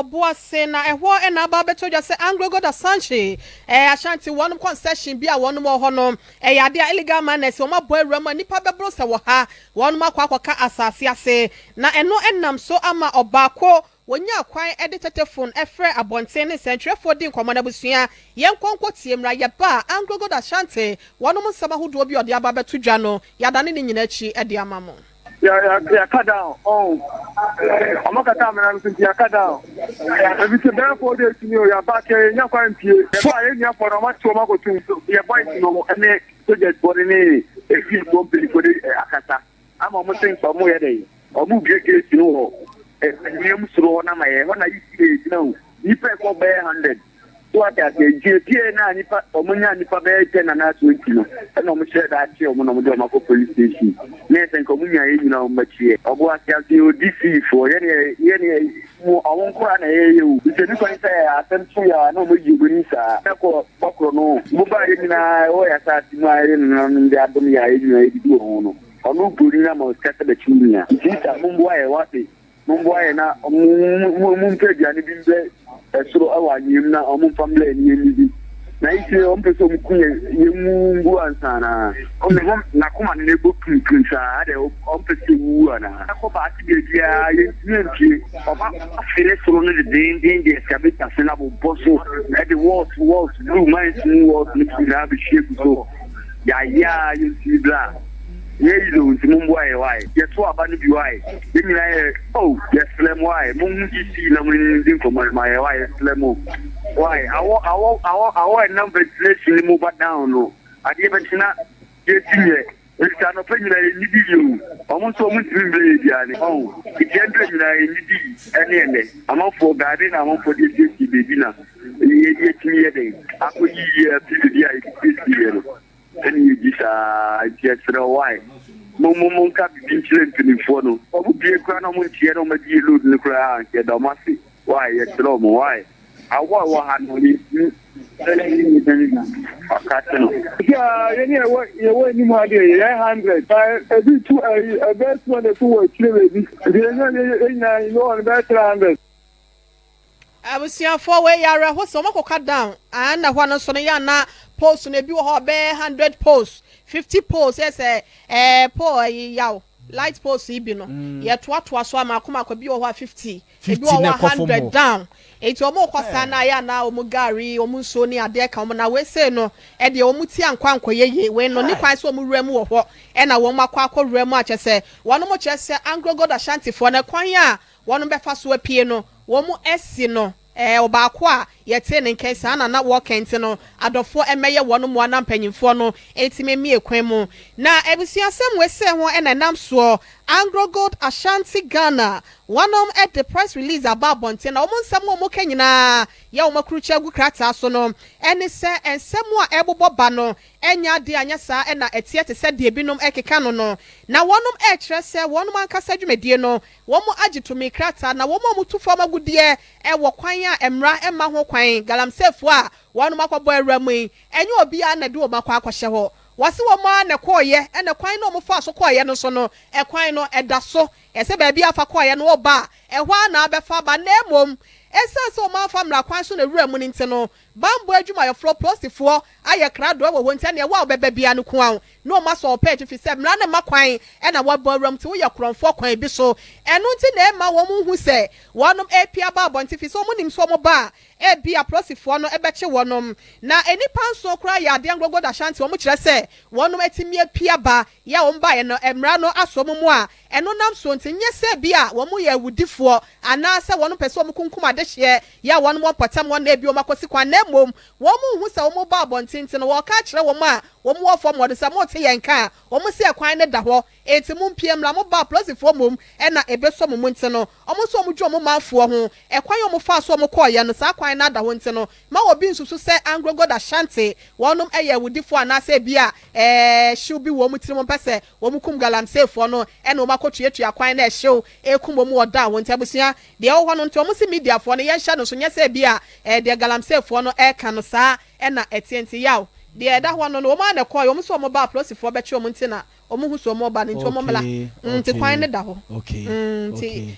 Ɔboase na ɛhɔ na aba abɛtɔ dwa sɛ AngloGold Asante ɛɛ Ashanti wɔnom concession bi a wɔnom wɔ hɔ no ɛyɛ adeɛ a illegal miners wɔn abɔ awura mu a nnipa bɛboro sɛ wɔ ha wɔnom akɔ akɔka asase ase na ɛno ɛnam so ama ɔbaako wɔnyaa kwan de tetefon frɛ abɔnten ne nsɛntwerɛfoɔ di nkɔmmɔ no abusua yɛnkɔ nkɔ tie mmra yɛba a AngloGold Ashanti wɔnom nsɛm ahodoɔ bi a ɔde aba abɛto dwa no yɛadane ne nyinaa akyi de ama mo. Yɛaka down ɔn ɔmo kata amena no so nti yɛaka down ebi sɛ bɛyɛ 4 days ni o yɛaba kɛ yɛnya kwan mpie yɛba a yɛn nuafoɔ no ɔmo ate ɔmo akɔtum so yɛ boys no ɛne soldiers foɔ no ne efiefoɔ mpanyinfoɔ de akasa ama ɔmo se nka ɔmo yɛ dɛ ɔmo bue gate no wɔ ɛnua mu soro hɔ nama yɛ hɔ na yi sie gyina o nipa ɛkɔ bɛyɛ 100 so ate ase nti epie na nipa ɔmo nya nipa bɛyɛ 10 anaa 20 no ɛna ɔmo hyɛ da akye ɔmo na ɔmo de ɔmo akɔ police station ne yɛ sɛ nka ɔmo nya yɛ nyinaa ɔmo akyi yɛ ɔbo ase ase odi sii foɔ yɛne yɛne mo ɔmo nkora na yɛyɛ o nti ebi kwan sɛ asɛm to yɛ a na ɔmo yi ɔmo ani saa ɛkɔ bɔkorɔ no mo ba yɛ nyinaa ɛwɔ yɛ asase mu a yɛ nananom de adom yɛ a yɛ nyinaa yɛdidi wɔ ho no ɔno buroni na ma ɔsika sɛ bɛkyi wo nua nti sa momboa yɛ wate momboa yɛ na mo mompɛ aduane bi mbrɛ ɛsoro ɛwɔ anwea mu na ɔmo mfa mbrɛ ani ani bi na yi sɛ ɔmo pɛ sɛ ɔmo ku yɛ yɛn mu ngu ansa na ɔmo ho n'akoma no n'ebɔ tuntum saa adɛ ɔmo pɛ sɛ ewu anaa ɛkɔ baate beebiara yɛntumi mpie ɔmo afele soro no dedenden de excavator se na abobɔ so ɛde walls blue mines mu walls no nyinaa bɛhwie gu so yɛayɛ a yɛntumi bla yɛyi do nti momboa yɛ wae yɛto aba no bi wae yɛn nyinaa yɛ o yɛsrɛ mo wae monhu gc na mo ne di nkɔmmɔ no ma yɛ wae yɛsrɛ mo wae awɔ awɔ awɔ awɔ ɛnam ventilation no mu ba down no adeɛ bɛkyena yɛti yɛ nti anɔpɛ nyinaa yɛnnidi yie o ɔmo nso ɔmo ntumi mbrɛ yɛ aduane ɔn nti ɛmbrɛ nyinaa yɛnnidi ɛne ɛnɛ amanfoɔ gaade na amanfoɔ de asiesie beebi na yɛtumi yɛ den akɔ yiyie afi beebi a yɛde siesie yɛ no ɛne yɛdi saa nti ɛserɛ wae mo mo mo nka bibi nkyerɛ mpanimfoɔ no ɔmo bie koraa na ɔmo nteɛ na ɔmo agye yɛ load no koraa yɛda ɔmo ase wae yɛkyerɛ ɔmo wae awɔ a ɛwɔ ha no yɛntumi ɔka no. Yeah, yɛn yɛwɔ yɛwɔ anim ha deɛ yɛyɛ 100 ebi tu ɛyi ɛbɛyɛ 200 so wɔ akyire baabi nti yɛn nyɛ yɛn nyinaa yɛn wɔ no bɛyɛ 300. Abusuafoɔ wei yɛ awerɛho sɛ wɔn akɔka down ana hɔ no nso no yɛ ana post no ebi wɔ hɔ bɛyɛ 100 post, 50 post yɛ sɛ pole ɛyi yaw light post yi bi no yɛtoatoa so ama akoma akɔ bi wɔ hɔ a 50 ebi wɔ hɔ a 100 down eti wɔn kɔ saa na ayɛ ana wɔn gaari wɔn nsuo ne adeɛ ka wɔn na wei no ɛdeɛ wɔn ti ankɔ ankɔ yɛ yie wei no ne kwan so wɔn wura mu wɔ hɔ ɛna wɔn akɔ wura mu akyɛ sɛ wɔn mo kyerɛ sɛ AngloGold Ashantifoɔ no kwan a wɔn bɛfa so apue no wɔn asi no ɔbaako a yɛte ne nkyɛn saa na wɔkɛnte no adɔfoɔ ɛmɛyɛ wɔn mu ana mpanyinfoɔ no etimi mie kwan mu na abusuasɛm wɛsɛ ho ɛna ɛnam soɔ AngloGold Ashanti Ghana wɔnom ɛde press release aba abɔnten na wɔn nsɛm a wɔn ka nyinaa yɛ wɔn akurukyi agu krataa so no ɛne sɛ nsɛm a ɛbobɔ ba no ɛnya adeɛ anyɛ saa ɛna ɛteɛ te sɛ deɛ binom ɛkeka no na wɔnom ɛkyerɛ sɛ wɔnom ankasa dwumadie no wɔn agye tumi krataa na wɔn a wɔtu fam agudeɛ ɛwɔ kwan a mmara ɛma ho kwan galamseyfoɔ a wɔnom akɔbɔ awura mu yi ɛnyɛ obiara na ɛde wɔn akɔ akɔhyɛ hɔ wɔsi wɔn a na kɔɔyɛ ɛna kwan no a wɔn fa so kɔɔyɛ no so no ɛkwan no ɛda so ɛsɛ baabi afa kɔɔyɛ no ɔba a ɛhɔ a na abɛfa aba na emom ɛsiane sɛ wɔn afa mmara kwan so na ewura mu ne nti no bambɔ adwumayɛfoɔ polisifoɔ ayɛ krado wɔ hɔ nti ɛna ɛwɔ a ɔbɛba bia no ko na wɔn asɔ ɔpɛ akyi fi sɛ mmara ne ma kwan ɛna wɔabɔ awura mu nti woyɛ korɔmfoɔ kwan bi so ɛno nti na ɛma wɔn hu sɛ wɔn apia ba abɔnten fi sɛ wɔn nim sɛ wɔn ba a ebi apolisifoɔ no ɛbɛkye wɔn na nipa nson koraa yɛ adeɛ AngloGold Ashanti wɔn kyerɛ sɛ wɔn atumi apia ba yɛ a wɔn baeɛ no mmara no asɔ wɔn mu a ɛno nam so nti nyɛ sɛ bi a wɔn yɛ awudifoɔ anaasɛ wɔn pɛ sɛ wɔn kunkum adehyeɛ yɛ a wɔn wɔ mpɔtam wɔn na ebi wɔn akɔsi kwan na mmom wɔn hu sɛ wɔn ba abɔnten no wɔka kyerɛ wɔn a wɔn wɔ fam wɔde sɛ mo te yɛn ka a wɔn si ɛkwan no da hɔ eti mu mpie mmra mo ba apolisifoɔ mom ɛna ebesɔ mo mu nti no wɔn nso wɔn dwe wɔn manfoɔ ho ɛkwan a wɔn fa so wɔn kɔɔyɛ no saa kwan no ada hɔ nti no ma obi nsusu sɛ AngloGold Ashanti wɔnom ɛyɛ awudifoɔ anaasɛ ebi a hyew bi wɔ wɔn tirim mpɛ sɛ wɔn kum galamseyfoɔ no ɛna wɔn akɔtuatua kwan na ɛhyew ekum wɔn wɔ da wɔn nti abusua deɛ ɛwɔ hɔ no nti wɔn si mediafoɔ no yɛnhyɛ no so nyɛ sɛ ebi a deɛ galamseyfoɔ no ɛɛka no saa ɛna ɛteɛ nti yaw deɛ ɛda hɔ no wɔn a na ɛkɔɔ wɔn nso wɔn ba apolisifoɔ bɛkye wɔn nti na wɔn ho so wɔn ba no nti wɔn mmla nti kwan no da hɔ nti.